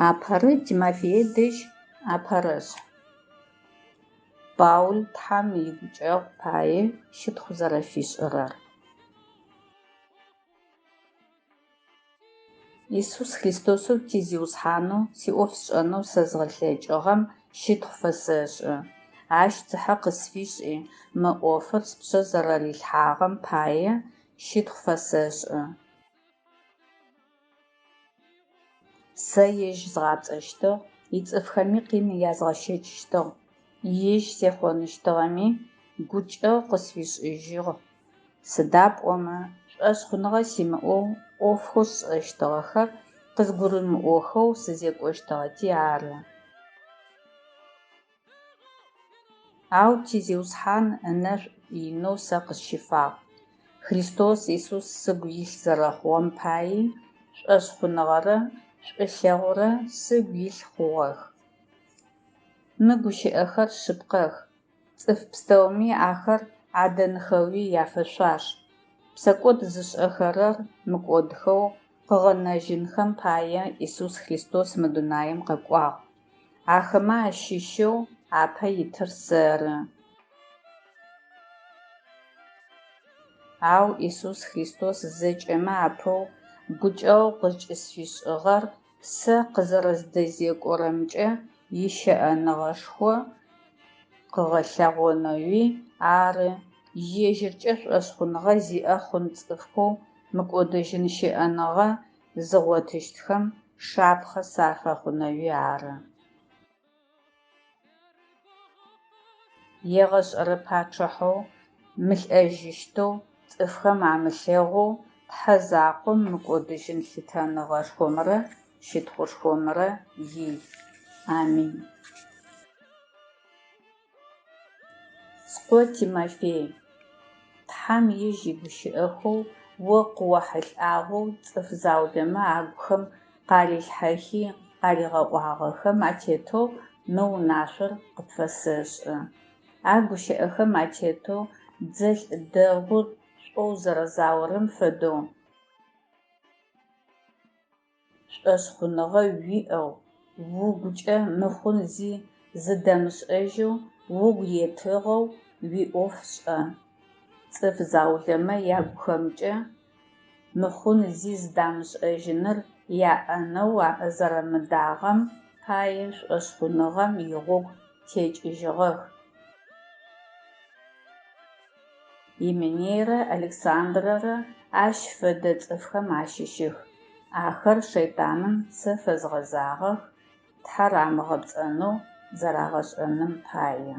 Апэрэ Тимофее дэжь апэрэшъхь. Паул Тхьэм игукӏэгъу пае щытхъу зэрэфишӏырэр. Исус Христосэу ти Зиусхьанэу сиӏоф сшӏэнэу сэзгъэлъэкӏыгъэм щытхъу фэсэшӏы. Ащ цыхьэ къысфишӏи, мы ӏофыр спшъэ зэрэрилъхьагъэм пае щытхъу фэсэшӏы. Сэ ежь згъапцӏэщтыгъ, ицӏыфхэми къин язгъэщэчыщтыгъ. Ежь сехъоныщтыгъэми, гукӏэгъу къысфишӏыжьыгъ, сыда пӏомэ шӏошъхъуныгъэ симыӏэу ӏофхэу сшӏэщтыгъэхэр къызгурымыӏохэу сызекӏощтыгъэти ары. Ау ти Зиусхьан ынэшӏу инэу сэ къысщифагъ. Христос Исус сыгу илъ зэрэхъугъэм паи шӏошъхъуныгъэрэ шӏулъэгъурэ сыгу илъ хъугъэх. Мы гущыӏэхэр шъыпкъэх, цӏыф пстэуми ахэр адэнхэуи яфэшъуаш. Псэкӏод зышӏэхэрэр мыкӏодхэу къыгъэнэжьынхэм пае Исус Христос мы дунаим къэкӏуагъ. Ахэмэ ащыщэу апэ итыр сэры. Ау Исус Христос зэкӏэмэ апэу гукӏэгъу къызкӏысфишӏыгъэр сэ къызэрэздэзекӏорэмкӏэ ищэӏэныгъэшхо къыгъэлъэгъонэуи ары, ежьыркӏэ шӏошъхъуныгъэ зиӏэ хъун цӏыфхэу мыкӏодыжьын щыӏэныгъэ зыгъотыщтхэм шапхъэ сафэхъунэуи ары. Егъэшӏэрэ пачъыхьэу, мылӏэжьыщтэу, цӏыфхэм амылъэгъоу, Тхьэ закъом мыкӏодыжьын лъытэныгъэшхомрэ щытхъушхомрэ ий. Амин. Скъо Тимофей, Тхьэм ежь игущыӏэхэу о къыохьылӏагъэу цӏыф заулэмэ агухэм къарилъхьэхи къаригъэӏуагъэхэм атетэу мы унашъор къыпфэсэшӏы. А гущыӏэхэм атетэу дзэлӏ дэгъур шӏоу зэрэзаорэм фэдэу, шӏошъхъуныгъэ уиӏэу, угукӏэ мыхъун зи зыдэмышӏэжьэу, угу етыгъэу уиӏоф шӏэ. Цӏыф заулэмэ ягухэмкӏэ мыхъун зи зыдамышӏэжьыныр яӏэнэу зэрамыдагъэм пае шӏошъхъуныгъэм игъогу текӏыжьыгъэх. Именейрэ Александрэрэ ащ фэдэ цӏыфхэм ащыщых. Ахэр шэйтаным сэ фэзгъэзагъэх, Тхьэр амыгъэпцӏэнэу зэрагъэшӏэным пае.